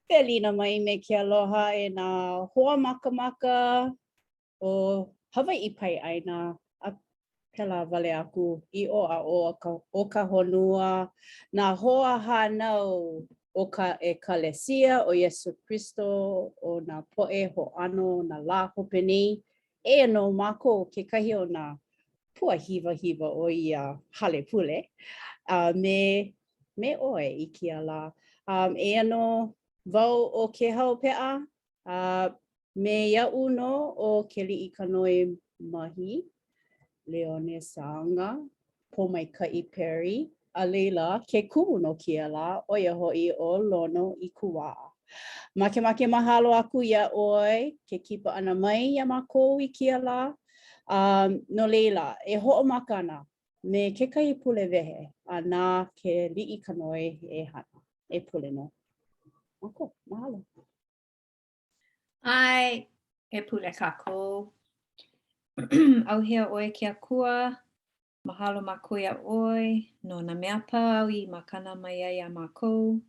Welina mai me ke aloha e nā hoa makamaka o Hawaiʻi Paeʻāina a pēlā wale aku i ʻō a ʻō o ka honua, nā hoa hānau o ka ʻEkalesia o Iesū Kristo o nā poʻe hoʻāno o nā lā hope nei. Eia nō mākou kekahi o nā pua hiwahiwa o ia hale pule a me me ʻoe i kēia lā. Um, eia nō wau ʻo Kēhau Peʻa, a me iaʻu nō ʻo Keliʻikanoe Mahi, Leone Sāga, Pōmaikaʻi Perry, a laila, ke kumu no kēia lā, ʻo ia hoʻi ʻo Lono Ikuwā. Makemake mahalo aku iā ʻoe ke kipa ʻana mai iā mākou i kēia lā. Um, no laila, e hoʻomaka ana Me kekahi pule wehe, a na Keliʻikanoe e hana. E pule nō. Mākou. Mahalo. ʻAe, e pule kākou. ʻAuhea ʻoe ke Akua, mahalo mākou iā ʻoe no nā mea a pau i makana mai ai iā mākou,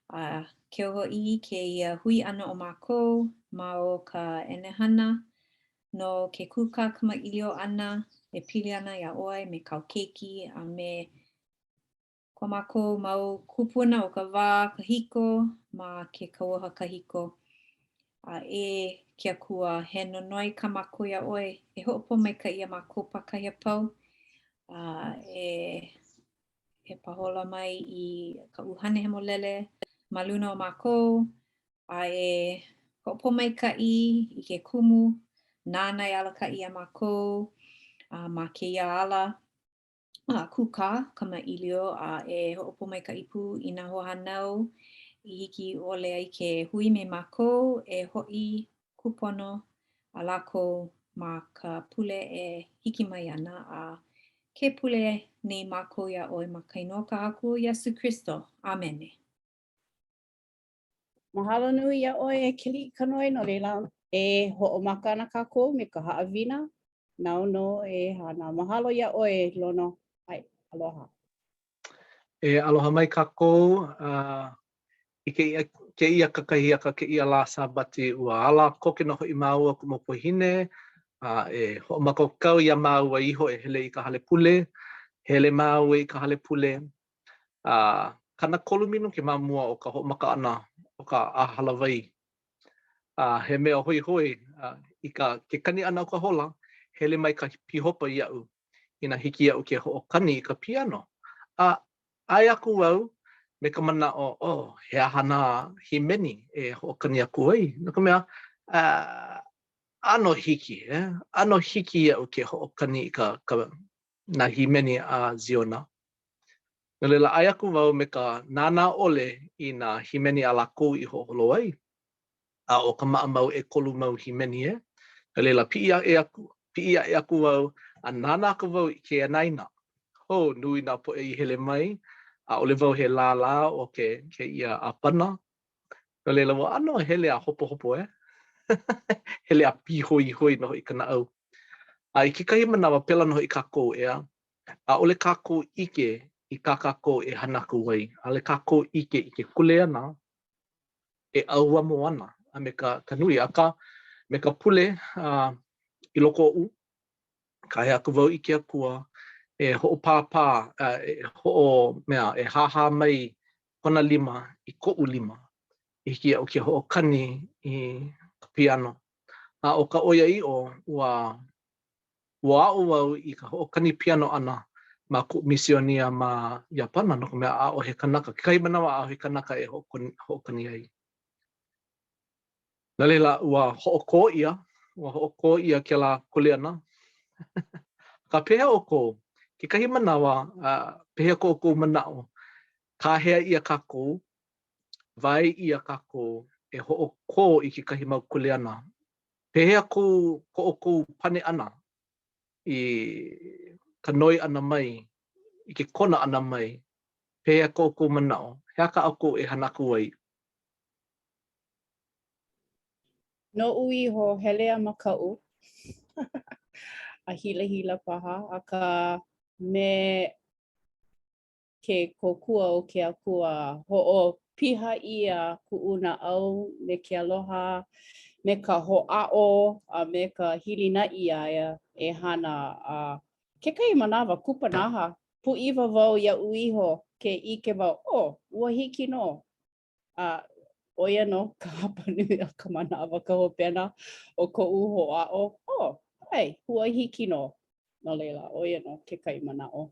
a keu hoʻi i kēia hui ʻana o mākou ma o ka ʻenehana no ke kūkā kamaʻilio ʻana e pili ana iā ʻoe me kāu keiki a me ko mākou mau kūpuna o ka wā kahiko ma ke kauoha kahiko. A e ke Akua, he nonoi kā mākou iā ʻoe e hoʻopōmaikaʻi iā mākou pākahi a pau, a e e pāhola mai i ka ʻUhane Hemolele ma luna o mākou, a e hoʻopōmaikaʻi i ke kumu nāna e alakaʻi iā mākou a ma kēia ala a kūkā kamaʻilio a e hoʻopōmaikaʻi pū i nā hoahānau i hiki ʻole ai ke hui me mākou e hoʻi kūpono a lākou ma ka pule e hiki mai ana a ke pule nei mākou iā ʻoe ma ka inoa o ka Haku ʻo Iesū Kristo. ʻĀmene. Mahalo nui iā ʻoe e Keliʻikanoe no laila e hoʻomaka ana kākou me ka haʻawina. Nāu nō e hana. Mahalo iā ʻoe, Lono. ʻAe, aloha. E aloha mai kākou uh, i kēia, kēia kakahiaka, kēia lā Sābati, ua ala koke nō hoʻi māua kuʻu makuahine, a e hoʻomākaukau iā māua iho e hele i ka hale pule. Hele māua i ka hale pule, a 30 minuke ma mua o ka hoʻomaka ʻana o ka ʻaha hālāwai. A he mea hoihoi, i ka ke kani ʻana o ka hola, hele mai ka pīhopa iaʻu inā hiki iaʻu ke hoʻokani i ka piano. A ʻae aku au me ka manaʻo, oh, he aha nā hīmeni e hoʻokani aku ai, no ka mea, ʻano hiki, eh? ʻAno hiki iaʻu ke hoʻokani i ka, ka nā hīmeni a Ziona. No laila, ʻae aku wau me ka nānā ʻole i nā hīmeni a lākou i hoʻoholo ai, a ʻo ka maʻamau ʻekolu mau hīmeni, e. No laila, piʻi aʻe aku, piʻi aʻe aku wau a nānā aku wau i ke anaina. Ho, nui nā poʻe i hele mai, ʻaʻole wau he lālā o ke kēia ʻāpana. No laila, ua ʻano hele a hopohopo, e. Hele a pīhoihoi nō hoʻi ka naʻau. A i kekahi manawa, pēlā nō hoʻi kākou, ʻeā? ʻAʻole kākou ʻike i kā kākou e hana aku ai. ʻAʻole kākou ʻike i ke kuleana e ʻauamo ana a me ka, ka nui. Akā, me ka pule uh, i loko oʻu, kāhea aku wau i ke Akua e hoʻopāpā, uh, e hoʻo, mea, e hāhā mai kona lima i koʻu lima. I hiki iaʻu ke hoʻokani i ka piano. A ʻo ka ʻoiaʻiʻo, ua Ua aʻo wau i ka hoʻokani piano ʻana ma kuʻu misionia ma Iāpana, no ka mea, ʻaʻohe kanaka, kekahi manawa ʻaʻohe kanaka e hoʻokani ai. No laila, ua hoʻokō ʻia, ua hoʻokō ʻia kēlā kuleana. Akā, pehea ʻoukou? Kekahi manawa, pehea ko ʻoukou manaʻo? Kāhea ʻia kākou, wae ʻia kākou e hoʻokō i kekahi mau kuleana Pehea kou, ko ʻoukou pane ʻana i ka noi ʻana mai, i ke kona ʻana mai, pehea ko ʻoukou manaʻo, he aha kā ʻoukou e hana aku ai? Noʻu iho, hele a makaʻu, a hilahila paha, akā, me ke kōkua o ke Akua, hoʻo. piha ʻia kuʻu naʻau me ke aloha, me ka hoʻāʻo, a me ka hilinaʻi iā ia e hana. A kekahi manawa, kupanaha, pūʻiwa wau iaʻu iho ke ʻike wau, oh, ua hiki nō. A ʻo ia nō ka hapanui o ka manawa ka hopena o koʻu hoʻāʻo, oh, ʻae, ua hiki nō. No laila, ʻo ia nō kekahi manaʻo.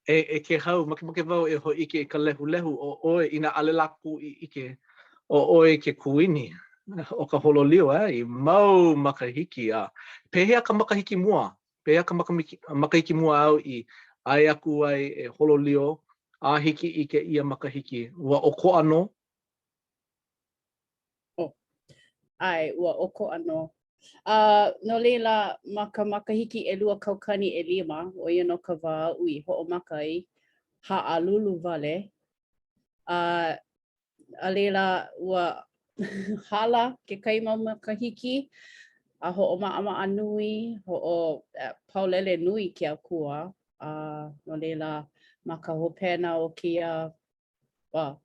E, e Kēhau, makemake wau e hōʻike i ka lehulehu ʻo ʻoe, inā ʻaʻole lākou i ʻike, ʻo ʻoe ke kuini o ka holo lio, eh, i mau makahiki. A pehea ka makahiki mua? Pehea ka makahiki mua āu i ʻae aku ai e holo lio a hiki i kēia makahiki? Ua ʻokoʻa nō? Oh, ʻae, ua ʻokoʻa nō. A no laila, ma ka makahiki 2005, ʻo ia nō ka wā aʻu i hoʻomaka ai, haʻalulu wale. A a laila, ua hala kekahi mau makahiki a hoʻomaʻamaʻa nui, hoʻopaulele nui ke Akua. A no laila, ma ka hopena o kēia, well,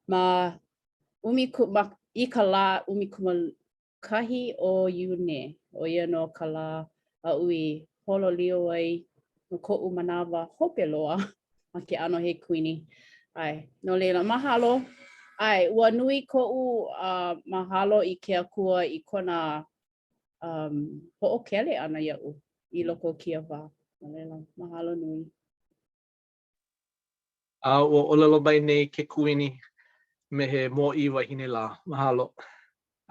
ma ʻumi, ma, i ka lā 11 o Iune, ʻo ia nō ka lā aʻu i holo lio ai no koʻu manawa hope loa ma ke ʻano he kuini. ʻAe, no laila, mahalo. ʻAe, ua nui koʻu uh, mahalo i ke Akua i kona um, hoʻokele ʻana iaʻu i loko o kēia wā. No laila, mahalo nui. A ua ʻōlelo mai nei ke kuini me he mōʻī wahine lā. Mahalo.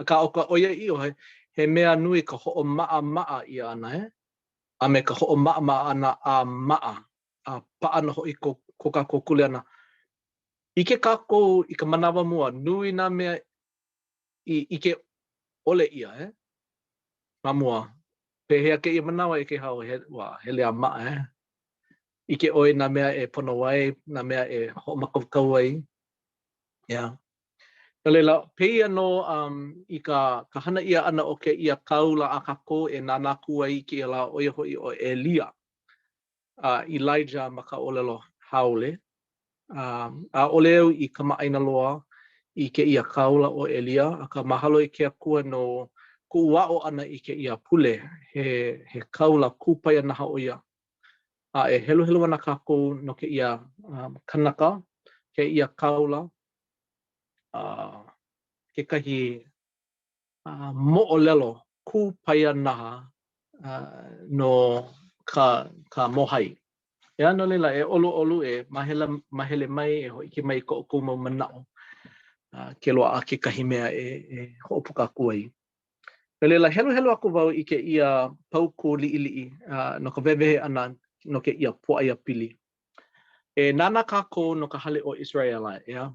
Akā, ʻo ka ʻoiaʻiʻo, he, he mea nui ka hoʻomaʻamaʻa ʻia ʻana, eh? A me ka hoʻomaʻamaʻa ʻana a maʻa, a paʻa nō hoʻi ko, ko kākou kuleana. ʻIke kākou i ka manawa mua, nui nā mea i ʻike ʻole ʻia, eh? Ma mua, pehea kēia manawa e Kēhau, he, ua hele a maʻa, eh? ʻIke ʻoe i nā mea e pono ai, nā mea e hoʻomākaukau ai. Yeah. No laila, pēia nō um, i ka, ka hana ʻia ʻana o kēia kāula a kākou e nānā aku ai i kēia lā, ʻo ia hoʻi ʻo ʻElia, uh, Elijah ma ka ʻōlelo haole. Um, ʻaʻole au i kamaʻāina loa i kēia kāula ʻo ʻElia, akā mahalo i ke Akua no kuʻu aʻo ʻana i kēia pule, he, he kāula kūpaianaha ʻo ia. A e heluhelu ana kākou no kēia um, kanaka, kēia kāula, uh, kekahi uh, moʻolelo kūpaianaha uh, no ka, ka mōhai. Yeah, no laila, e ʻoluʻolu, e mahela, mahele mai, e hōʻike mai i ko ʻoukou mau manaʻo uh, ke loaʻa kekahi mea e, e hoʻopuka aku ai. No laila, heluhelu aku wau i kēia paukū liʻiliʻi uh, no ka wehewehe ʻana no kēia pōʻaiapili. E nānā kākou no ka hale o ʻIseraʻela, ʻeā?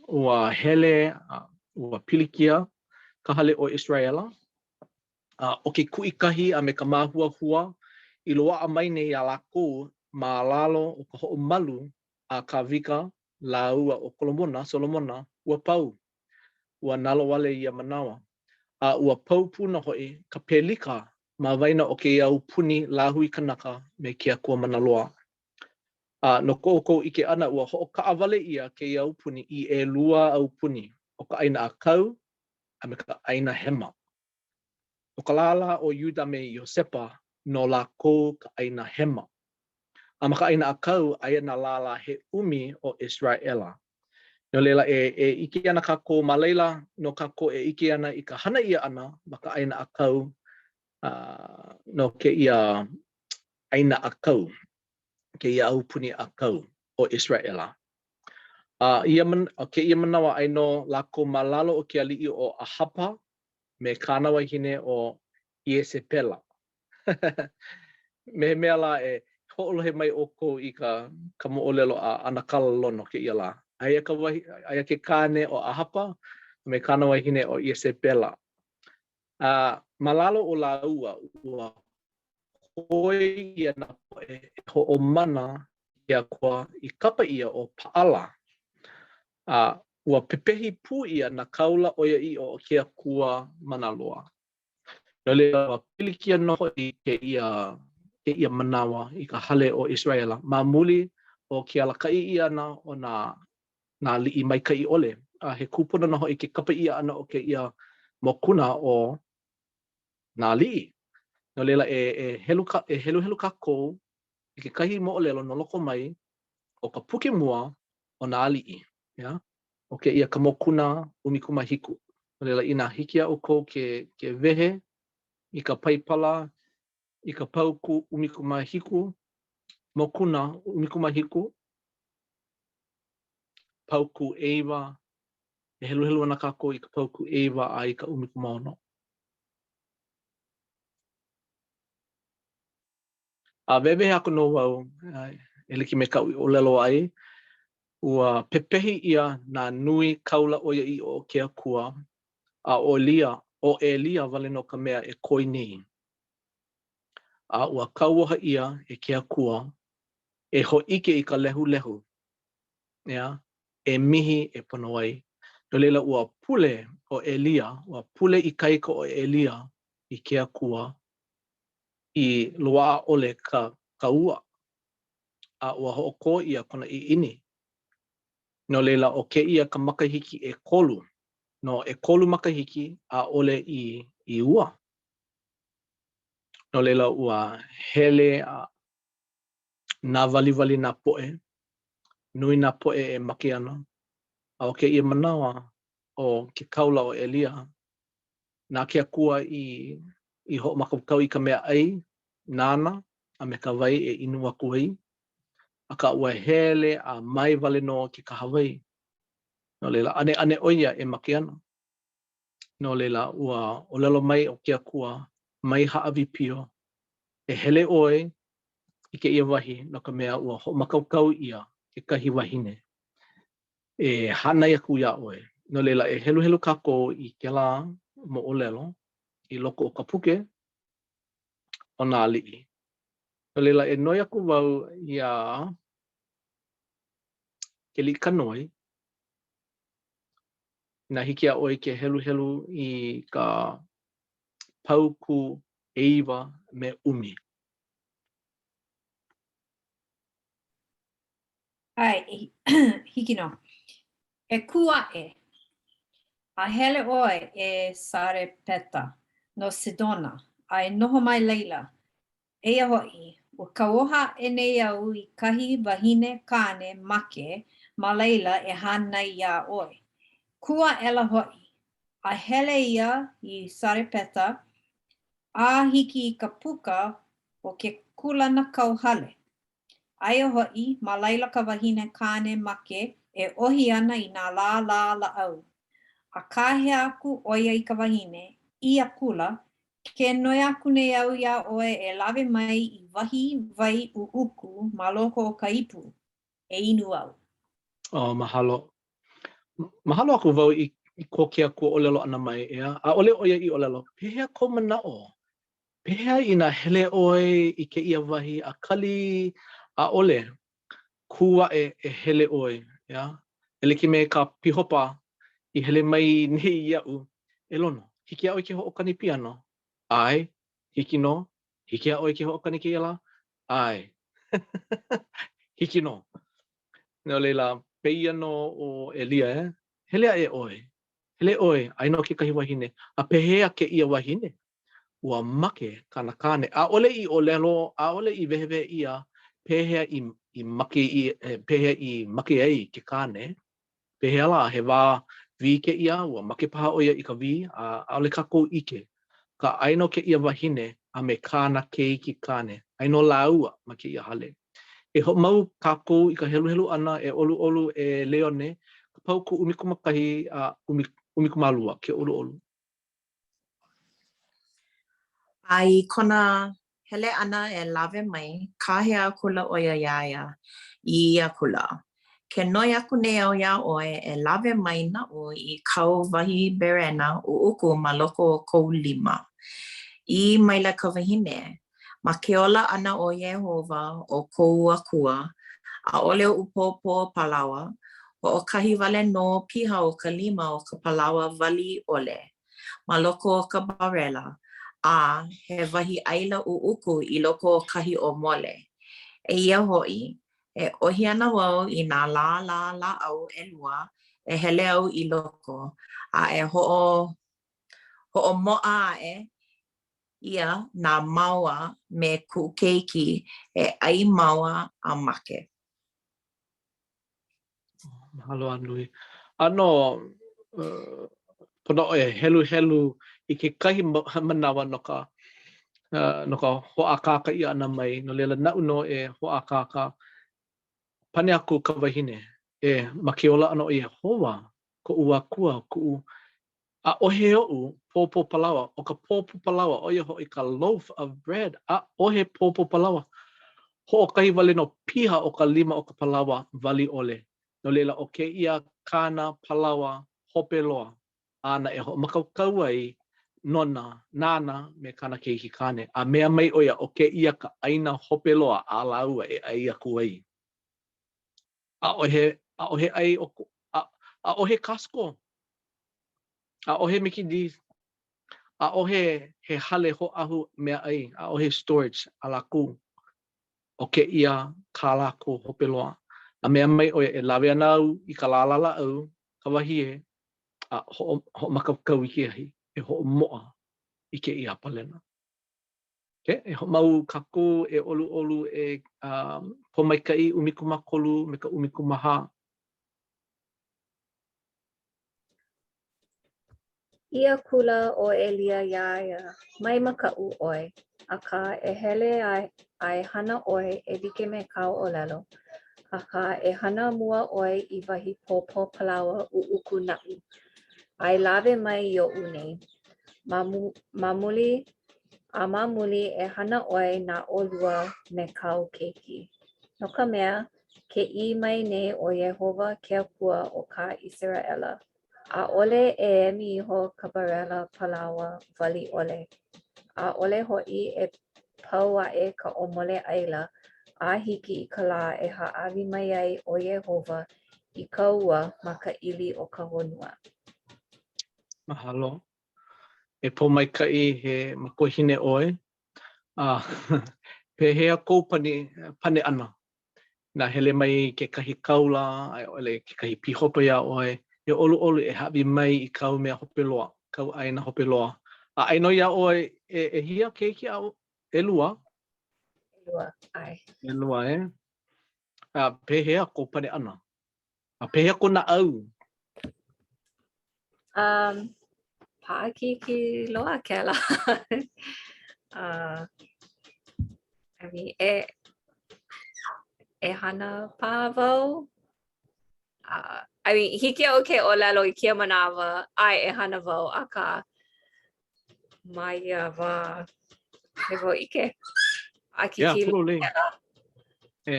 Ua hele, uh, ua pilikia ka hale o ʻIseraʻela. Uh, ʻo ke kuʻikahi a me ka māhuahua i loaʻa mai nei iā lākou ma lalo o ka hoʻomalu a Kāwika lāua ʻo Kolomona, Solomona, ua pau. Ua nalowale ia manawa. A ua pau pū nō hoʻi ka pelika ma waena o kēia aupuni lāhui kanaka me ke Akua Mana Loa. A no ko ʻoukou ʻike ʻana, ua hoʻokaʻawale ʻia kēia aupuni i ʻelua aupuni, ʻo ka ʻāina ʻākau a me ka ʻāina hema. ʻO ka lālā ʻo Iuda me Iosepa, no lākou ka ʻāina hema. A ma ka ʻāina ʻākau, aia nā lālā he ʻumi o ʻIseraʻela. No laila, e, e ʻike ana kākou ma laila nō kākou e ʻike ana i ka hana ʻia ʻana ma ka ʻāina ʻākau uh, no kēia ʻāina ʻākau, kēia aupuni ʻākau o ʻIseraʻela. A uh, ia man, uh, kēia manawa aia nō lākou ma lalo o ke aliʻi ʻo ʻAhapa me kāna wahine ʻo Iesepela. Me he mea lā e hoʻolohe mai ʻoukou i ka ka moʻolelo a ʻAnakala Lono kēia lā. Aia ka wahi, aia ke kāne ʻo ʻAhapa a me kāna wahine ʻo Iesebela. A ma lalo o lāua, ua koi ʻia nā poʻe e hoʻomana i ke akua i kapa ʻia ʻo Paʻala. A ua pepehi pū ʻia nā kāula ʻoiaʻiʻo o ke Akua Mana Loa. No laila, ua pilikia nō hoʻi kēia, kēia manawa i ka hale o ʻIseraʻela ma muli o ke alakaʻi ʻia ʻana o nā, nā aliʻi maikaʻi ʻole. a he kūpono nō hoʻi ke kapa ʻia ʻana o kēia mokuna ʻo Nā Aliʻi. No laila, e, e, helu, e heluhelu kākou i kekahi moʻolelo no loko mai o ka puke mua o Nā Aliʻi. Yeah? ʻO kēia ka mokuna 17. No laila, inā hiki iā ʻoukou ke, ke wehe i ka Paipala i ka paukū 17, mokuna 17, paukū ʻeiwa, e heluhelu ana kākou i ka paukū ʻeiwa a i ka 16. A wehewehe aku nō wau, e like me kaʻu i ʻōlelo ai, ua pepehi ʻia nā nui kāula ʻoiaʻiʻo o ke Akua, a ʻo ʻElia, ʻo ʻElia wale nō ka mea e koe nei. A ua kauoha ʻia e ke Akua e hōʻike i ka lehulehu, ʻeā, e mihi e pono ai. No laila, ua pule ʻo ʻElia, ua pule ikaika ʻo ʻElia i ke Akua i loaʻa ʻole ka, ka ua, a ua hoʻokō ʻia kona ʻiʻini. No laila, ʻo kēia ka makahiki ʻekolu, no ʻekolu makahiki ʻaʻole i, i ua. No laila, ua hele a nāwaliwali nā poʻe, nui nā poʻe e make ana, a ʻo kēia manawa, ʻo ke kāula ʻo ʻElia, na ke Akua i i hoʻomākaukau i ka meaʻai nāna a me ka wai e inu aku ai, akā ua hele a mae wale nō ke kahawai. No laila, ʻaneʻane ʻo ia e make ana. No laila, ua ʻōlelo mai ʻo ke Akua, mai hāʻawi pio, e hele ʻoe i kēia wahi no ka mea ua hoʻomākaukau ʻia kekahi wahine e hānai aku iā ʻoe. No laila, e heluhelu kākou i kēlā moʻolelo i loko o ka puke o nā aliʻi. No laila, e noi aku wau iā Keliʻikanoe, inā hiki iā ʻoe ke heluhelu i ka paukū ʻeiwa me ʻumi. ʻAe, hiki nō. E kū aʻe, a hele ʻoe e Sarepeta no Sidona, a e noho ma laila. Eia hoʻi, ua kauoha aʻe nei au i kahi wahine kāne make ma laila e hānai iā ʻoe. Kū aʻela hoʻi, a hele ia i Sarepeta, a hiki i ka puka o ke kūlanakauhale. Aia hoʻi, ma laila ka wahine kāne make e ʻohi ana i nā lālā lāʻau. A kāhea aku ʻo ia i ka wahine, ʻī akula, Ke noi aku nei au iā ʻoe e lawe mai i wahi wai ʻuʻuku ma loko o ka ipu, e inu au. Oh, mahalo. Mahalo aku wau i, i ko ke Akua ʻōlelo ʻana mai, ʻeā? ʻAʻole ʻo ia i ʻōlelo, pehea kou manaʻo? Pehea inā hele ʻoe i kēia wahi a kali? ʻAʻole. Kū aʻe e hele ʻoe, ʻeā? E like me ka pīhopa i hele mai nei iaʻu, e Lono, hiki iā ʻoe ke hoʻokani piano? ʻAe, hiki nō. Hiki iā ʻoe ke hoʻokani kēia lā? ʻAe. Hiki nō. No laila, pēia nō ʻo ʻElia, e? Hele aʻe ʻoe. Hele ʻoe, aia nō kekahi wahine. A pehea kēia wahine? Ua make kāna kāne. ʻAʻole i ʻōlelo, ʻaʻole i wehewehe ʻia pehea i, i make i, pehea i make ai ke kāne. Pehea lā, he wā wī kēia, ua make paha ʻo ia i ka wī, a ʻaʻole kākou ʻike. Akā aia nō kēia wahine a me kāna keiki kāne, aia nō lāua ma kēia hale. E hoʻomau kākou i ka heluhelu ʻana, e ʻoluʻolu, e Leone, ka paukū 11 a 12, ke ʻoluʻolu. A i kona hele ʻana e lawe mai, kāhea akula ʻo ia iā ia, ʻī akula, Ke noi aku nei au iā ʻoe e lawe mai naʻu i kāu wahi berena ʻuʻuku ma loko o kou lima. ʻĪ maila ka wahine, Ma ke ola ʻana o Iēhova ʻo kou Akua, ʻaʻole oʻu pōpō palaoa, hoʻokahi wale nō piha o ka lima o ka palaoa wali ʻole, ma loko o ka barela, a he wahi ʻaila ʻuʻuku i loko o kahi ʻōmole. Eia hoʻi, e ʻohi ana wau i nā lālā lāʻau ʻelua. E hele au i loko, a e hoʻo hoʻomoʻa aʻe ia na māua me kuʻu keiki e ʻai māua a make. Mahalo a nui. ʻAno pono e heluhelu i kekahi manawa no ka no ka hoʻākāka ʻia ʻana mai, no laila naʻu nō e hoʻākāka. Pane aku ka wahine, E, ma ke ola ʻana o Iēhova, koʻu Akua, kuʻu ʻaʻohe oʻu pōpō palaoa, ʻo ka pōpō palaoa, ʻo ia hoʻi ka loaf of bread, ʻaʻohe pōpō palaoa. Hoʻokahi wale nō piha o ka lima o ka palaoa wali ʻole. No laila, ʻo kēia kāna palaoa hope loa āna e hoʻomākaukau ai nona, nāna me kāna keiki kāne. A mea mai ʻo ia, ʻo kēia ka ʻaina hope loa a lāua e ʻai aku ai. ʻAʻohe, ʻaʻohe ʻai o, ʻaʻohe Costco. ʻAʻohe Mickey D's. ʻAʻohe he hale hoʻāhu meaʻai, ʻaʻohe storage a lākou. ʻO kēia kā lākou hope loa. A mea mai ʻo ia, e lawe ana au i ka lālā lāʻau, ka wahie, a hoʻo, hoʻomākaukau i ke ahi, e hoʻomoʻa i kēia palena. Okay, e hoʻomau kākou e ʻoluʻolu e um, pōmaikaʻi 13 me ka 14. ʻĪ akula ʻo ʻElia iā ia, Mai makaʻu ʻoe, akā, e hele a e hana ʻoe e like me kāu ʻōlelo, akā, e hana mua ʻoe i wahi pōpō palaoa ʻuʻuku naʻu, a e lawe mai ioʻu nei. Ma, ma muli, a ma muli e hana ʻoe na ʻolua me kāu keiki. No ka mea, ke ʻī mai nei ʻo Iēhova ke Akua o kā ʻIseraʻela, ʻAʻole e emi iho ka barela palaoa wali ʻole, ʻaʻole hoʻi e pau aʻe ka ʻōmole ʻaila a hiki i ka lā e hāʻawi mai ai ʻo Iēhova i ka ua ma ka ʻili o ka honua. Mahalo. E Pōmaikaʻi, he makuahine ʻoe. A pehea kou pane, pane ʻana? Inā hele mai kekahi kāula a i ʻole kekahi pīhopa iā ʻoe, e ʻoluʻolu e hāʻawi mai i kāu mea hope loa, kāu ʻaina hope loa. A aia nō iā ʻoe, e, ʻehia keiki āu? ʻElua? ʻElua, ʻae. ʻElua, e. A pehea kou pane ʻana? A pehea kou naʻau? Um, paʻakikī loa kēlā. uh, I mean, e, e hana paha wau. Uh, I mean, hiki iaʻu ke ʻōlelo i kēia manawa, ʻae e hana wau, akā, ma ia wā, ʻaʻole wau ʻike. Paʻakikī yeah, pololei. E,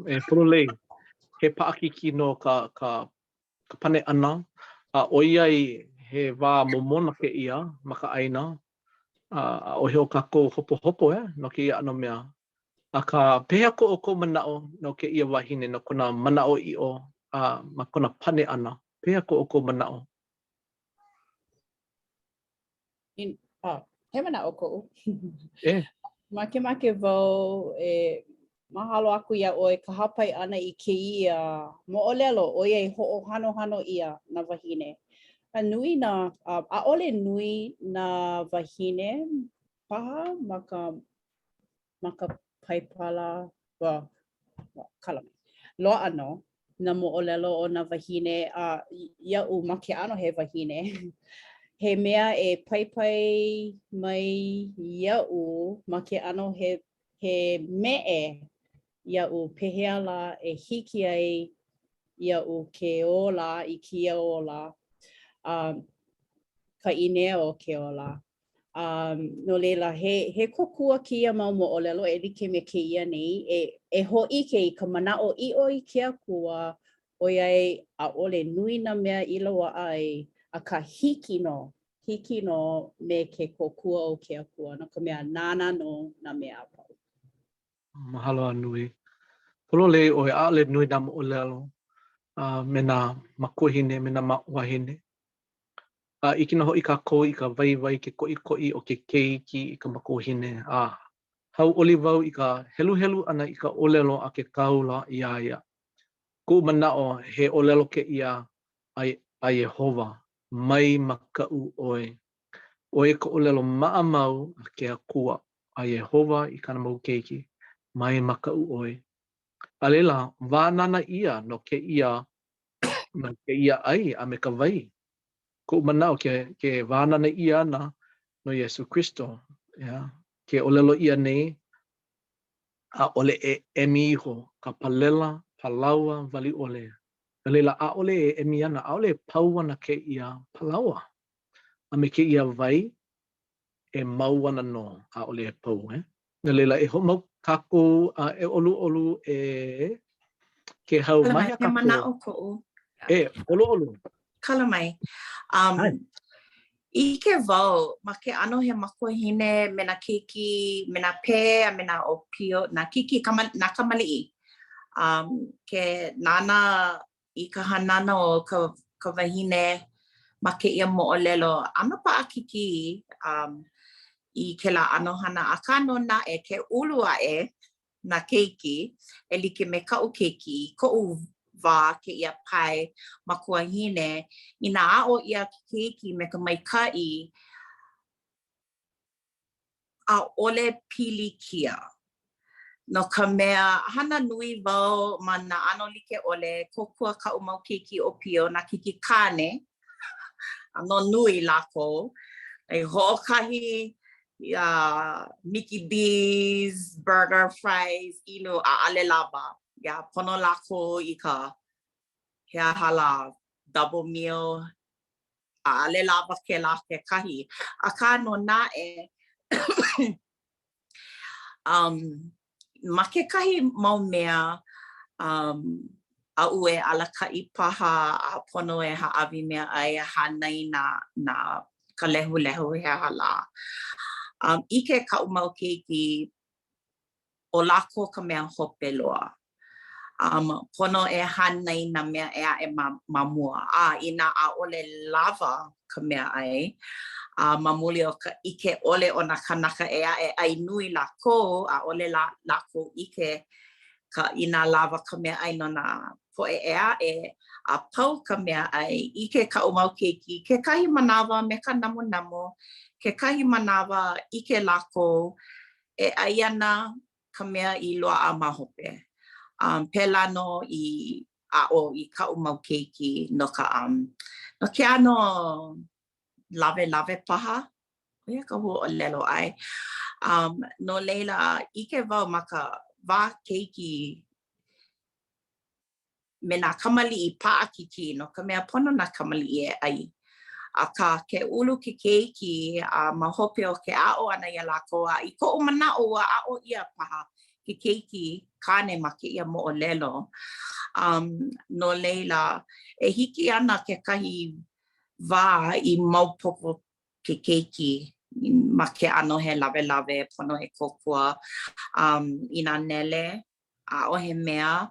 e pololei. He paʻakikī nō ka, ka, ka pane ʻana, a ʻoiai he wā momona kēia ma ka ʻāina, a ʻaʻohe o kākou hopohopo eh, no kēia ʻano mea. Akā, pehea ko ʻoukou manaʻo no kēia wahine, no kona manaʻoʻiʻo a ma kona pane ʻana? Pehea ko ʻoukou manaʻo? In, oh, he manaʻo koʻu. E. Makemake wau e mahalo aku iā ʻoe ka hāpai ʻana i kēia moʻolelo ʻoiai hoʻohanohano ʻia nā wāhine. A nui nā, ʻaʻole nui nā wāhine paha ma ka ma ka Paipala, well, kala mai. Loaʻa nō nā moʻolelo o nā wāhine a iaʻu ma ke ʻano he wahine, he mea e paipai mai iaʻu ma ke ʻano he, he meʻe iaʻu pehea lā e hiki ai iaʻu ke ola i kēia ola, a ka ʻīnea o ke ola. Um, no laila, he, he kōkua kēia mau moʻolelo e like me kēia nei, e, e hōʻike i ka manaʻoʻiʻo i ke Akua, ʻoiai ʻaʻole nui nā mea i loaʻa ai, akā hiki nō, hiki nō me ke kōkua o ke Akua, no ka mea, nāna nō nā mea a pau. Mahalo a nui. Pololei ʻoe, ʻaʻole nui nā moʻolelo uh, me nā makuahine, me nā wāhine. A ʻike nō hoʻi kākou i ka waiwai, ke koʻikoʻi o ke keiki i ka makuahine, a hauʻoli wau i ka heluhelu ʻana i ka ʻōlelo a ke kāula iā ia. Kuʻu manaʻo, he ʻōlelo kēia. a, a Iēhova, mai makaʻu ʻoe. ʻO ia ka ʻōlelo maʻamau a ke Akua, a Iēhova i kāna mau keiki, mai makaʻu ʻoe. A laila, wānana ʻia no kēia, no kēia ʻai a me ka wai. Koʻu manaʻo ke, ke wānana ʻia ana no Iesū Kristo, yeah. ke ʻōlelo ʻia nei, ʻaʻole e emi iho ka palela palaoa wali ʻole. No laila, ʻaʻole e emi ana, ʻaʻole e pau ana kēia palaoa. A me kēia wai, e mau ana nō, ʻaʻole e pau, eh? No laila, e hoʻomau kākou a e ʻoluʻolu e Kēhau Kala ma mai, hea he kākou? manaʻo koʻu. E, ʻoluʻolu. Kala mai. Um, ʻAe. ʻike wau ma ke ʻano he makuahine me nā keiki, me nā pē a me nā ʻōpio, nā keiki, kama, nā kamaliʻi. Um, ke nānā i ka hanana o ka, ka wahine ma kēia moʻolelo, ʻano paʻakikī um, i kēlā ʻano hana, akā nō naʻe ke ulu aʻe nā keiki, e like me kaʻu keiki, i koʻu wā kēia pae makuahine, inā aʻo ʻia ke keiki me ka maikaʻi, ʻaʻole pilikia. No ka mea, hana nui wau ma nā ʻano like ʻole, kōkua kaʻu mau keiki ʻōpio, nā keiki kāne, ʻano nui lākou, like hoʻokahi uh, Mickey D's, burger, fries, inu, ʻaʻole lawa. Yeah, pono lākou i ka he aha lā, double meal, ʻaʻole lawa kēlā kekahi. Akā nō naʻe, um, ma kekahi mau mea, um, aʻu e alakaʻi paha a pono e hāʻawi meaʻai a hānai nā, nā, ka lehulehu he aha lā. Um, ʻike kaʻu mau keiki, ʻo lākou ka mea hope loa. Um, pono e hānai nā mea ʻē aʻe ma, ma mua. A inā ʻaʻole lawa ka meaʻai, a ma muli o ka ʻike ʻole o nā kānaka ʻē aʻe ʻai nui lākou, ʻaʻole lā, lākou ʻike ka, inā lawa ka meaʻai no nā poʻe ʻē aʻe, a pau ka meaʻai, ʻike kaʻu mau keiki, kekahi manawa me ka namunamu, kekahi manawa ʻike lākou e ʻai ana ka mea i loaʻa ma hope. Um, pēlā nō i aʻo i kaʻu mau keiki no ka, um, no ke ʻano lawelawe paha, ʻo ia ka huaʻōlelo ʻae. Um, no laila, ʻike wau ma ka wā keiki me nā kamaliʻi paʻakikī, no ka mea, pono nā kamaliʻi e ʻai. Akā, ke ulu ke keiki a ma hope o ke aʻo ʻana iā lākou, a i koʻu manaʻo ua aʻo ʻia paha ke keiki kāne ma kēia moʻolelo. Um, no laila, e hiki ana kekahi wā i maopopo ke keiki ma ke ʻano he lawelawe pono e kōkua um, inā nele ʻaʻohe mea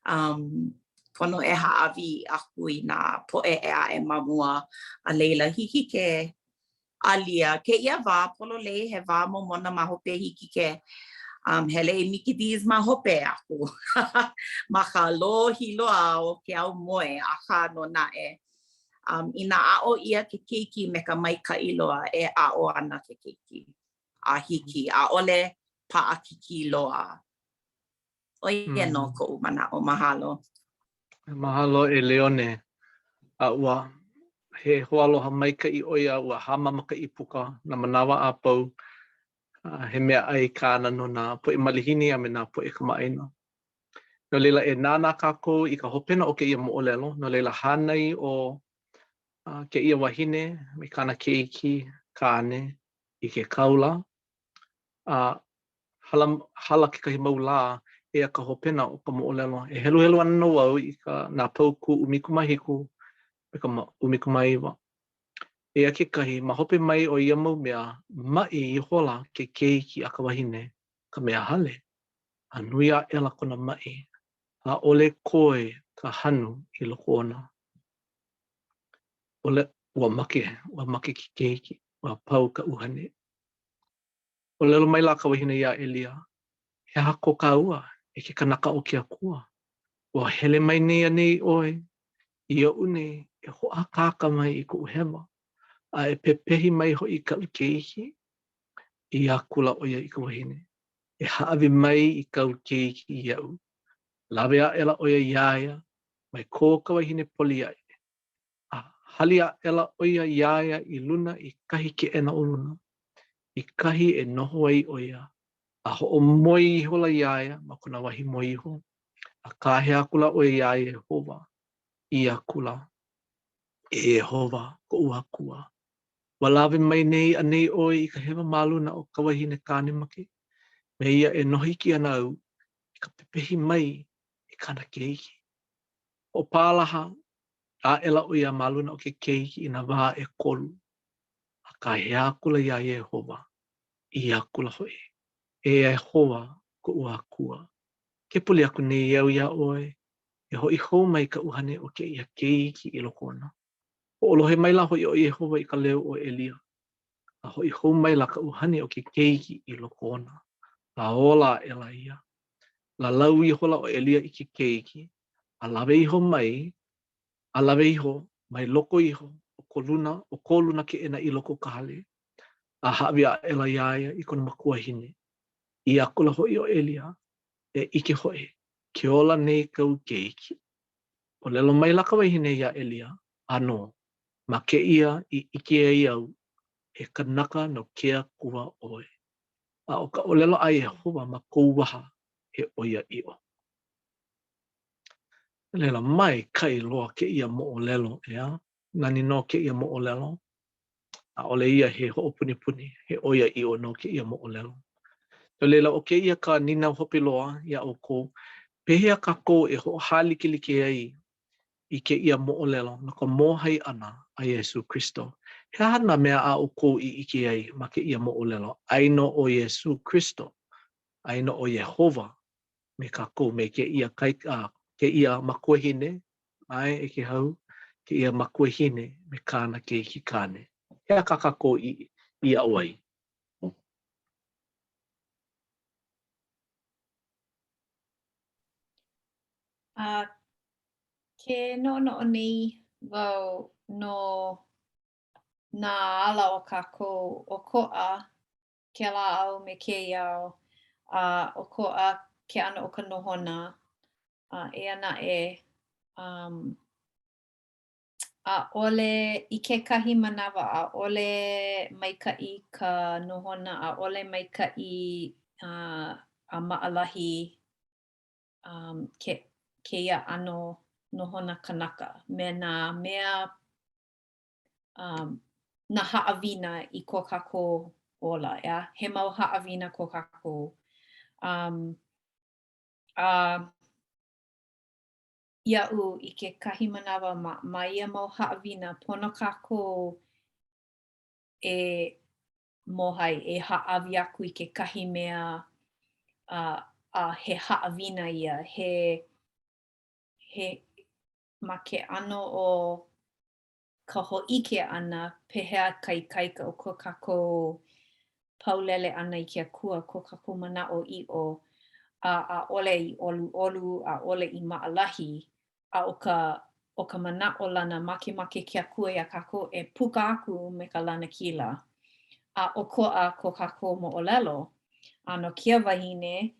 um, pono e hāʻawi aku i nā poʻe ʻē aʻe ma mua. A laila, hiki ke alia. Kēia wā pololei, he wā momona ma hope hiki ke um, hele i Mickey D's ma hope aku ma ka lohi loa o ke aumoe, akā nō naʻe. Um, inā aʻo ʻia ke keiki me ka maikaʻi loa, e aʻo ana ke keiki. A hiki, ʻaʻole paʻakikī loa. ʻO ia nō koʻu manaʻo. Mahalo. Mahalo e Leone. A ua he hoaaloha maikaʻi ʻo ia, ua hāmama ka ʻīpuka nā manawa a pau. A he meaʻai kāna no nā poʻe malihini a me nā poʻe kamaʻāina. No laila, e nānā kākou i ka hopena o kēia moʻolelo. No laila, hānai ʻo kēia wahine me kāna keiki kāne i ke kāula, a hala, hala kekahi mau lā, eia ka hopena o ka moʻolelo. E heluhelu ana nō au i ka, nā paukū 17 me ka 19. Eia kekahi, ma hope mai o ia mau mea, maʻi ihola ke keiki a ka wahine, ka mea hale, a nui aʻela kona maʻi, ʻaʻole koe ka hanu i loko ona. ʻOle, ua make, ua make ke keiki, ua pau ka ʻuhane. ʻŌlelo maila ka wahine iā ʻElia, He aha ko kāua, e ke kanaka o ke Akua? Ua hele mai nei anei ʻoe i oʻu nei? E hoʻākāka mai i koʻu hewa, a e pepehi mai hoʻi i kaʻu keiki? ʻĪ akula ʻo ia i ka wahine, E hāʻawi mai i kāu keiki iaʻu. Lawe aʻela ʻo ia iā ia, mai ko ka wahine poli aʻe, a hali aʻela ʻo ia iā ia i luna i kahi keʻena o luna, i kahi e noho ai ʻo ia, a hoʻomoe ihola iā ia ma kona wahi moe iho, a kāhea akula ʻo ia iā Iēhova, ʻī akula, E Iēhova, koʻu Akua, ua lawe mai nei anei ʻoe i ka hewa ma luna o ka wahine kāne make? Me ia e noho iki ana au i ka pepehi mai i kāna keiki. Hoʻopālaha aʻela ʻo ia ma luna o ke keiki i nā wā ʻekolu, a kāhea akula iā Iēhova, ʻī akula hoʻi, E Iēhova, koʻu Akua, ke pule aku nei au iā ʻoe, e hoʻi hou mai ka ʻuhane o kēia keiki i loko ona. Hoʻolohe maila hoʻi ʻo Iēhova i ka leo o ʻElia, a hoʻi hou maila ka ʻuhane o ke keiki i loko ona, a ola aʻela ia. Lālau ihola ʻo ʻElia i ke keiki, a lawe iho mai, a lawe iho mai loko iho o ko luna, o ko luna keʻena i loko o ka hale, a hāʻawi aʻela iā ia i kona makuahine. ʻĪ akula hoʻi ʻo ʻElia, E ʻike hoʻi, ke ola nei kāu keiki. ʻŌlelo maila ka wahine iā ʻElia, ʻĀnō, ma kēia i ʻike ai au, he kanaka no ke Akua ʻoe, a ʻo ka ʻōlelo a Iēhova ma kou waha, he ʻoiaʻiʻo. No laila, maikaʻi loa kēia moʻolelo, ʻeā? Nani nō kēia moʻolelo. ʻAʻole ia he hoʻopunipuni, he ʻoiaʻiʻo nō kēia moʻolelo. No laila, ʻo kēia ka nīnau hope loa iā ʻoukou, pehea kākou e hoʻohālikelike ai i kēia moʻolelo no ka mōhai ʻana a Iesū Kristo? He aha nā mea a ʻoukou i ʻike ai ma kēia moʻolelo? ʻAi nō ʻo Iesū Kristo, ʻai nō ʻo Iēhova me kākou, me kēia kaika, kēia makuahine, ʻae e Kēhau, kēia makuahine me kāna keiki kāne. He aha kā kākou i, i aʻo ai? A ke noʻonoʻo nei wau no nā ala o kākou, ʻokoʻa kēlā au me kēia au, a ʻokoʻa ke ʻano o ka nohona. A eia naʻe, um, ʻaʻole, i kekahi manawa, ʻaʻole maikaʻi ka nohona, ʻaʻole maikaʻi uh, a maʻalahi um, ke, kēia ʻano nohona kanaka me nā mea um, nā haʻawina i ko kākou ola, ʻeā? He mau haʻawina ko kākou. Um, a iaʻu i kekahi manawa ma, ma ia mau haʻawina, pono kākou e mōhai, e hāʻawi aku i kekahi mea a, a he haʻawina ia, he, he, ma ke ʻano o ka hōʻike ʻana pehea ka ikaika o ko kākou paulele ʻana i ke Akua, ko kākou manaʻoʻiʻo, a ʻaʻole i ʻoluʻolu, ʻaʻole i maʻalahi, a ʻo ka ʻo ka manaʻolana makemake ke Akua iā kākou e puka aku me ka lanakila. A ʻokoʻa ko kākou moʻolelo. A no kēia wahine,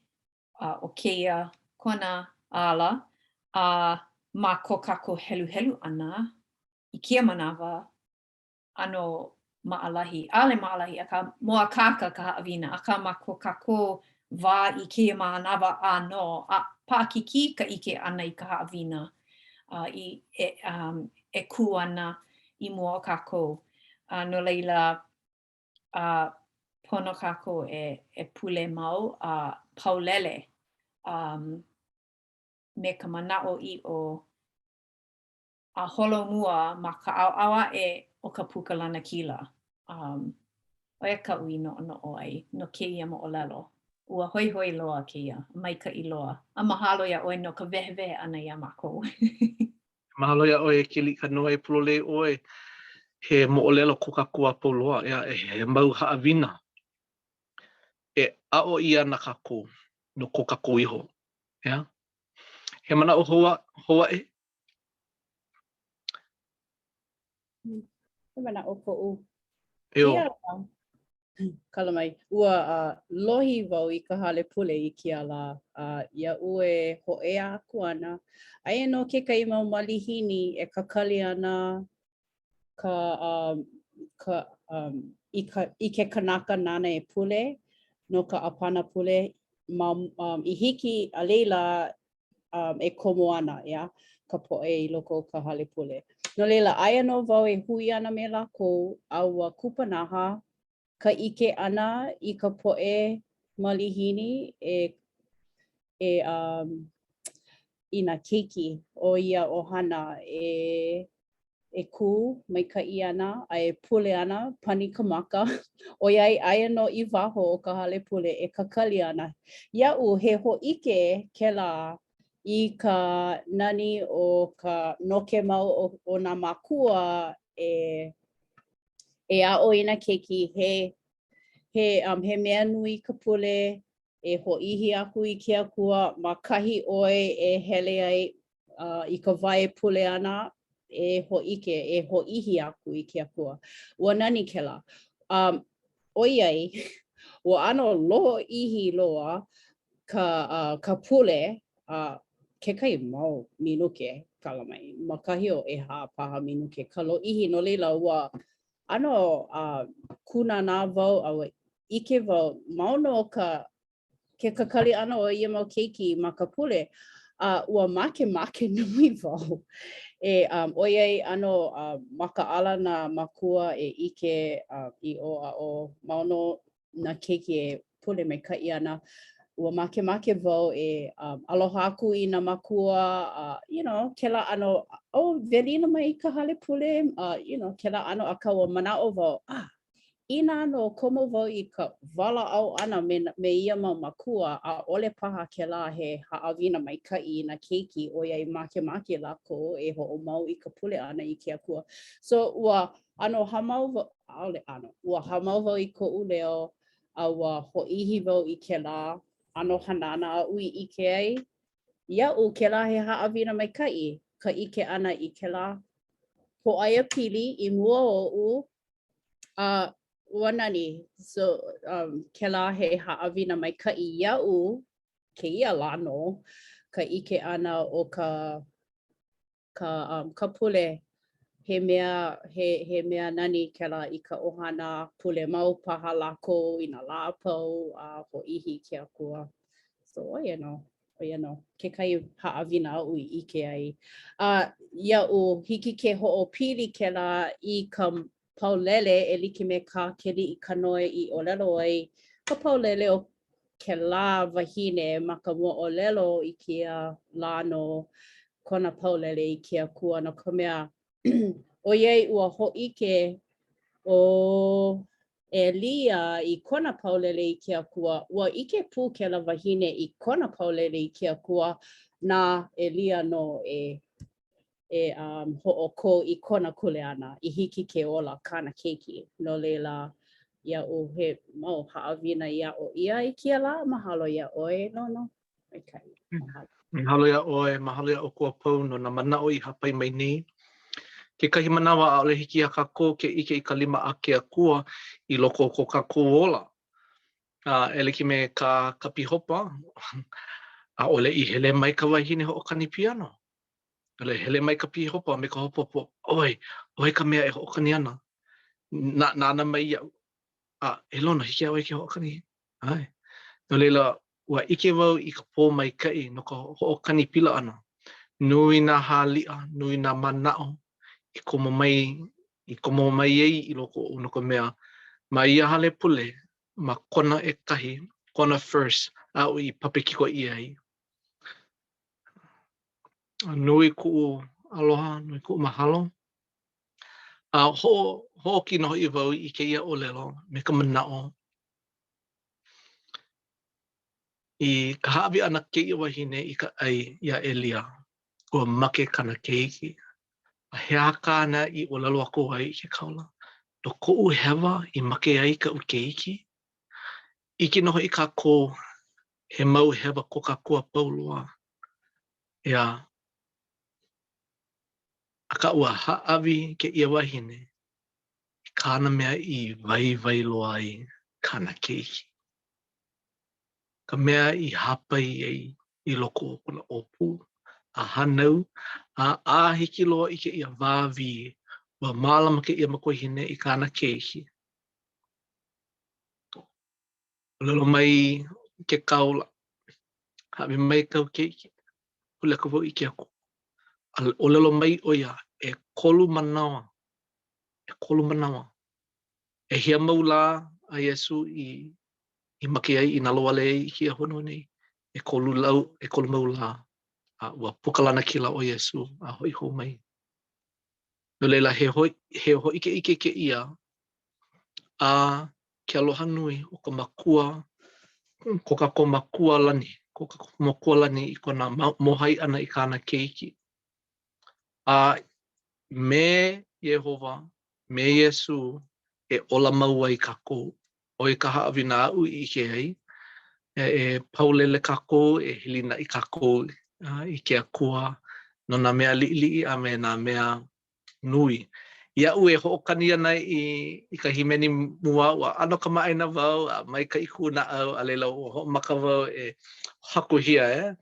a ʻo kēia kona ala, a ma ko kākou heluhelu ʻana i kēia manawa, ʻano maʻalahi, ʻaʻole maʻalahi, akā mōakāka ka haʻawina, akā ma ko kākou wā i kēia manawa ʻānō, a paʻakikī ka ʻike ʻana i ka haʻawina a i e, um, e kū ana i mua o kākou. A no laila, a pono kākou e, e pule mau a paulele um, me ka manaʻoʻiʻo a holomua ma ka ʻaoʻao aʻe o ka puka lanakila. Um, ʻo ia kaʻu i noʻonoʻo ai no kēia moʻolelo. Ua hoihoi loa kēia, maikaʻi loa. A mahalo iā ʻoe no ka wehewehe ʻana iā mākou. Mahalo iā ʻoe e Keliʻikanoa e pololei ʻoe. He moʻolelo ko kākou a pau loa, ʻeā, he mau haʻawina e aʻo ʻia ana kākou no ko kākou iho, ʻeā? He manaʻo hou, hou aʻe? He manaʻo koʻu. Kēia lā, kala mai, ua uh, lohi wau i ka hale pule i kēia lā, a uh, iaʻu e hōʻea aku ana, aia nō kekahi mau malihini e kakali ana ka, um, ka, um, i, ka, i ke kanaka nāna e pule no ka ʻāpana pule ma, um, i hiki a laila um, e komo ana, ʻeā, ka poʻe i loko o ka hale pule. No laila, aia nō wau e hui ana me lākou, a ua kupanaha ka ʻike ʻana i ka poʻe malihini e, e um, i nā keiki o ia ʻohana e e kū maikaʻi ana a e pule ana, pani ka maka, ʻoiai aia nō i waho o ka hale pule e kakali ana. Iaʻu, he hōʻike kēlā i ka nani o ka noke mau o, o nā mākua e, e aʻo i nā keiki he, he, um, he mea nui ka pule, e hōʻihi aku i ke Akua ma kahi ʻoe e hele ai uh, i ka wā e pule ana, e hōʻike, e hōʻihi aku i ke Akua. Ua nani kēlā. Um, ʻoiai, ua ʻano lōʻihi loa ka, uh, ka pule, uh, kekahi mau minuke, kala mai, ma kahi o ʻehā paha minuke ka lōʻihi, no laila, ua ʻano uh, kūnānā wau a ua ʻike wau, mau nō ka ke kakali ʻana o ia mau keiki ma ka pule, a ua makemake nui wau e um, ʻoiai ʻano uh, makaʻala nā mākua e ʻike uh, i ʻō a ʻō, mau nō nā keiki e pule maikaʻi ana. Ua makemake wau e um, aloha aku i nā mākua, uh, you know, kēlā ʻano, oh, welina mai i ka hale pule, uh, you know, kēlā ʻano, akā ua manaʻo wau, ah, Inā nō komo wau i ka walaʻau ʻana me, me ia mau mākua, ʻaʻole paha kēlā he haʻawina maikaʻi i nā keiki ʻoiai makemake lākou e hoʻomau i ka pule ʻana i ke Akua. So, ua ʻano hāmau wau, ʻaʻole ʻano, ua hāmau wau i koʻu leo a ua hōʻihi wau i kēlā ʻano hanana aʻu i ʻike ai. Iaʻu, kēlā he haʻawina maikaʻi, ka ʻike ʻana i kēlā pōʻaiapili i mua oʻu A ua nani, so um, kēlā he haʻawina maikaʻi iaʻu, kēia lā nō, ka ʻike ʻana o ka, ka, um, ka pule, he mea, he, he mea nani kēlā i ka ʻohana, pule mau paha lākou i nā lā a pau a hōʻihi i ke Akua. So, ʻo ia nō, ʻo ia nō kekahi haʻawina aʻu i ʻike ai. A iaʻu, hiki ke hoʻopili kēlā i ka paulele e like me kā Keliʻikanoe i ʻōlelo ai, ka paulele o kēlā wahine ma ka moʻolelo i kēia lā nō kona paulele i ke Akua, no ka mea, ʻoiai ua hōʻike ʻo ʻElia i kona paulele i ke Akua, ua ʻike pū kēlā wahine i kona paulele i ke Akua, na ʻElia nō e e um, hoʻokō i kona kuleana i hiki ke ola kāna keiki. No laila, iaʻu he mau haʻawina i aʻo ʻia i kēia lā, mahalo iā ʻoe, Lono. Maikaʻi. Mahalo. Mahalo iā ʻoe, mahalo iā ʻoukou a pau no nā manaʻo i hāpai mai nei. Kekahi manawa ʻaʻole hiki iā kākou ke ʻike i ka lima a ke Akua i loko o ko kākou ola. A e like me kā ka pīhopa, ʻaʻole i hele mai ka wahine hoʻokani piano. ʻAʻole hele mai ka pīhopa me ka hopohopo, ʻoe, ʻoe ka mea e hoʻokani ana. Nā, nānā mai iaʻu. A, e Lono, hiki iā ʻoe ke hoʻokani? ʻAe. No laila, ua ʻike wau i ka pōmaikaʻi no ka hoʻokani pila ʻana. Nui nā haliʻa, nui nā manaʻo i komo mai, i komo mai ai i loko oʻu no ka mea, ma ia hale pule, ma kona ʻekahi, kona first, aʻu i papekiko ʻia ai. Nui kuʻu aloha, nui kuʻu mahalo. A hoʻo, hoʻōki nō hoʻi wau i kēia ʻōlelo me ka manaʻo I ka hāʻawi ʻana kēia wahine i ka ʻai iā ʻElia, ua make kāna keiki. A he aha kāna i ʻōlelo aku ai i ke kāula? No koʻu hewa i make ai kaʻu keiki? ʻIke nō hoʻi kākou, he mau hewa ko kākou a pau loa. ʻEā. Akā ua hāʻawi kēia wahine i kāna mea i waiwai loa ai kāna keiki, ka mea i hāpai ai i loko o kona ʻōpū a hānau, a a hiki loa i kēia wā wī, ua mālama kēia makuahine i kāna keiki. ʻŌlelo mai ke kāula, hāʻawi mai kāu keiki, pule aku wau i ke Akua. A ʻōlelo mai ʻo ia, ʻekolu manawa, ʻekolu manawa. ʻEhia mau lā a Iesū i, i make ai, i nalowale ai i kēia honua nei? ʻEkolu lau, ʻekolu mau lā. A ua puka lanakila ʻo Iesū a hoʻi hou mai. No laila, he, hoi, he hōʻikeʻike kēia a ke aloha nui o ka Makua, ko kākou Makua lani, ko kākou Makua lani i kona mōhai ʻana i kāna keiki. A me Iēhova, me Iesū e ola mau ai kākou. ʻO ia ka haʻawina aʻu i ʻike ai, e paulele kākou, e hilinaʻi kākou i ke Akua no nā mea liʻiliʻi a me nā mea nui. Iaʻu e hoʻokani ana i, i ka hīmeni mua, ua ʻano kamaʻāina wau a maikaʻi kuʻu naʻau, a laila ua hoʻomaka wau e hakuhia, e.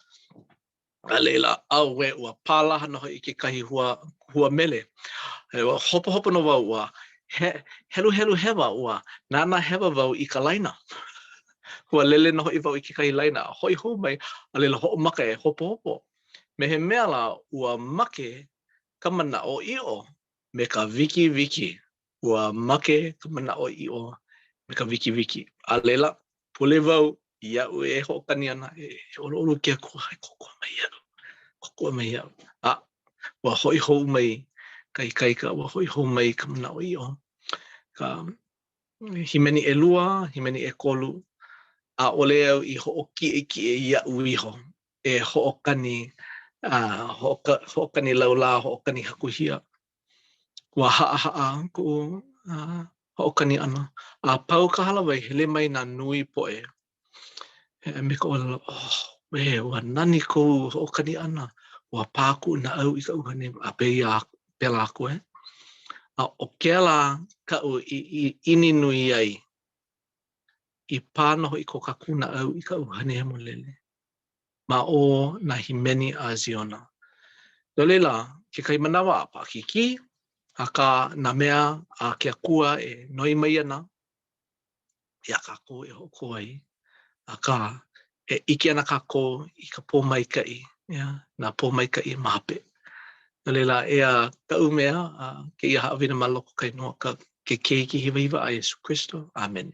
A laila, auē, ua pālaha nō hoʻi kekahi hua, hua mele. Ua hopohopo nō wau, ua he, heluhelu hewa, ua nānā hewa wau i ka laina. Ua lele nō hoʻi wau i kekahi laina, a hoʻi hou mai, a laila hoʻomaka e hopohopo. Me he mea lā, ua make ka manaʻoʻiʻo me ka wikiwiki. Ua make ka manaʻoʻiʻo me ka wikiwiki. A laila, pule wau iaʻu e hoʻokani ana, e ʻoluʻolu ke Akua, e kōkua mai iaʻu, kōkua mai iaʻu. A ua hoʻi hou mai ka ikaika, ua hoʻi hou mai ka manaʻoʻiʻo. Ka hīmeni ʻelua, hīmeni ʻekolu, ʻaʻole au i hoʻokiʻekiʻe iaʻu iho e hoʻokani, a hoʻokani laulā, hoʻokani hakuhia. Ua haʻahaʻa kuʻu hoʻokani ʻana. A pau ka hālāwai, hele mai nā nui poʻe me ka ʻōlelo, oh, ē, ua nani kou hoʻokani ʻana, ua pā kuʻu naʻau i ka ʻuhane, a pēia aku, pēlā aku, e. A ʻo kēlā kaʻu i ʻiʻini nui ai, i pā nō hoʻi ko kākou naʻau i ka ʻUhane Hemolele ma o nā hīmeni a Ziona. No laila, kekahi manawa a paʻakikī, akā nā mea a ke Akua e noi mai ana iā kākou e hoʻokō ai, akā, e ʻike ana kākou i ka pōmaikaʻi, yeah, nā pōmaikaʻi ma hope. No laila, eia kaʻu mea, a kēia haʻawina ma loko ka inoa ka ke Keiki hiwahiwa a Iesū Kristo. ʻĀmene.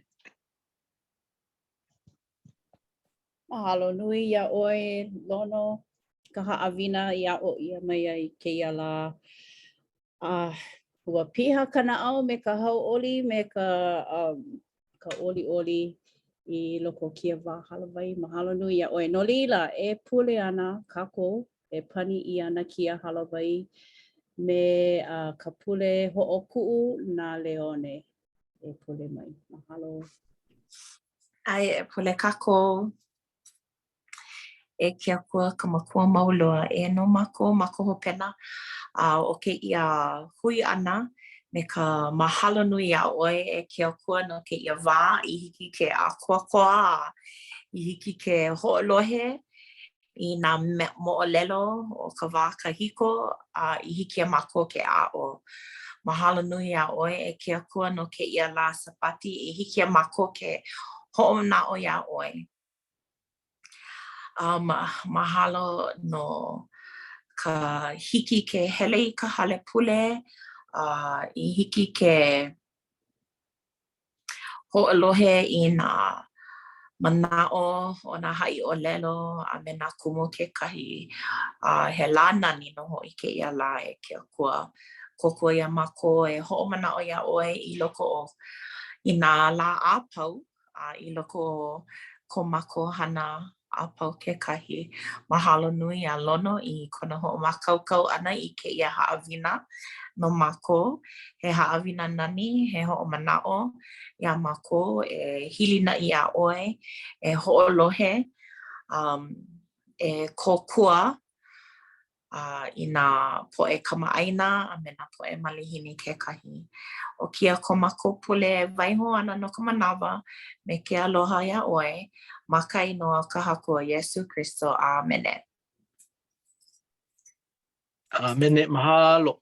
Mahalo nui iā ʻoe, Lono, ka haʻawina i aʻo ʻia mai ai kēia lā. A ua piha ka naʻau me ka hauʻoli, me ka, um, ka ʻoliʻoli i loko o kēia wā hālāwai. Mahalo nui iā ʻoe. No laila, e pule ana kākou, e pani ʻia ana kēia hālāwai me uh, ka pule hoʻokuʻu na Leone. E pule mai. Mahalo. ʻAe, e pule kākou. E ke Akua ka Makua mau loa, eia nō mākou ma ka hopena a o kēia hui ʻana me ka mahalo nui iā ʻoe e ke Akua no kēia wā i hiki ke ʻākoakoa, i hiki ke hoʻolohe i nā moʻolelo o ka wā kahiko a i hiki iā mākou ke aʻo. Mahalo nui iā ʻoe e ke Akua no kēia lā Sābati i hiki iā mākou ke hoʻomanaʻo iā ʻoe. Um, mahalo no ka hiki ke hele i ka hale pule, a uh, i hiki ke hoʻolohe i nā manaʻo o nā haʻiʻōlelo a me nā kumu kekahi. A uh, he lā nani nō hoʻi kēia lā e ke Akua. Kōkua iā mākou e hoʻomanaʻo iā ʻoe i loko o i nā lā a pau a i loko o ko mākou hana a pau kekahi. Mahalo nui iā Lono i kona hoʻomākaukau ʻana i kēia haʻawina no mākou. He haʻawina nani, he hoʻomanaʻo iā mākou e hilinaʻi iā ʻoe, e hoʻolohe, um, e kōkua. A i nā poʻe kamaʻāina a me nā poʻe malihini kekahi. ʻO kēia ko mākou pule e waiho ana no ka manawa me ke aloha iā ʻoe, ma ka inoa o ka Haku ʻo Iesū Kristo. ʻĀmene. ʻĀmene. Mahalo.